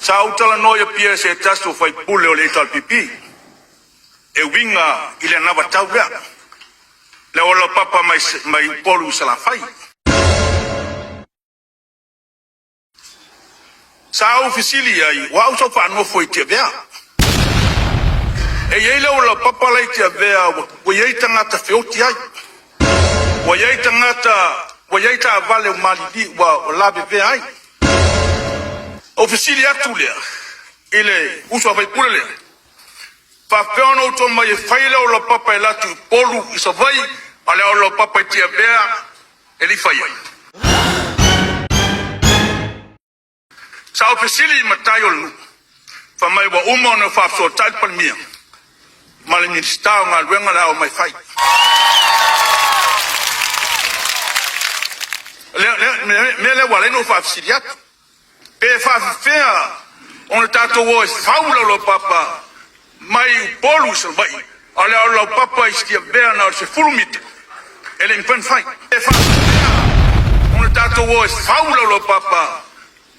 Sa ou talanoa i Apia i se tasi o faipule o le HRPP e uiga i le anavatau lea, le auala laupapa mai Upolu i Salafai. Sa ou fesili i ai, o au sa ou faanofo i Tiavea. E i ai le auala laupapa la i Tiavea ua i ai tagata feoti ai. Ua i ai tagata, ua i ai taavale ua malili, ua lavevea ai. Ou fesili atu lea i le uso a faipule lea, faapefea ona outou omai e fai le auala laupapa e alu atu i Upolu i Savaii, a o le auala laupapa i Tiavea e le i faia. Sa ou fesili i matai o le nuu, fai mai ua uma ona faafesootai le Palemia ma le Minisita o Galuega o le a omai fai. Le mea lea ua ala ai ona ou faafesili atu, pe faafefea ona tatou o e fau le auala laupapa mai Upolu i Savaii, a o le auala laupapa i Tiavea na o le 10 mita e le i mafai ona fai. E faafefea ona tatou o e fau le auala laupapa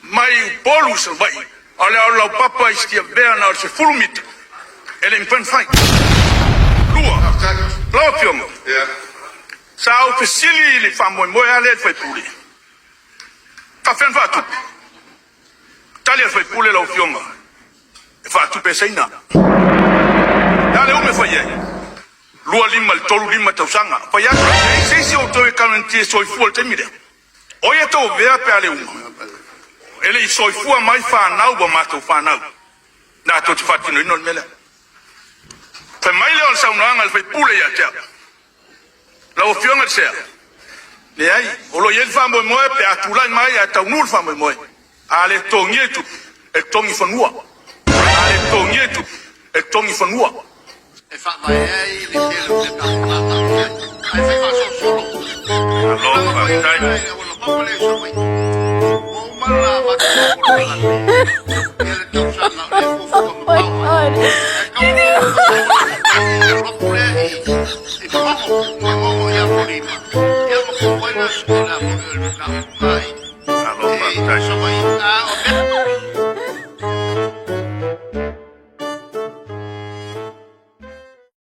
mai Upolu i Savaii, a o le auala laupapa i Tiavea na o le 10 mita e le i mafai ona fai. Lua, lau Afioga, sa ou fesili i le faamoemoe lava lea i le faipule, faafefea ona faatupe? Tali a le faipule lau Afioga, e faatupe e Saina. Le a le umi e fai ai? 25 i le 35 tausaga. Fai atu, e leai se isi o outou e guarantee e soifua i le taimi lea. O ai e tou avea pe a le uma? E le i soifua mai fanau a matou fanau latou te faatinoina le mea lea. Fai mai lea o le saunoaga a le faipule ia te au. Lau Afioga i le Sea, leai, o lo o i ai le faamoemoe pe a tulai mai ae taunuu le faamoemoe, a le totogia i tupe, e totogi fanua. A le totogia i tupe, e totogi fanua. E faavae ai le tele o mea tatou la tatou ai, ae fai faasolosolo. O Malo tulaga foi i faafetai. le auala papa lea i Savaii, ua uma ona avatu le polokalame ia le tausaga o lea e fuafua Oh my mamao ai. God. Ae tau ua uma foi auala papa i le alu atu lea i Pagogo, Pagogo ia Apolima, ia ma fuafua ai le a foi o le mataupu i Malo i faafetai. Savaii. A o mea.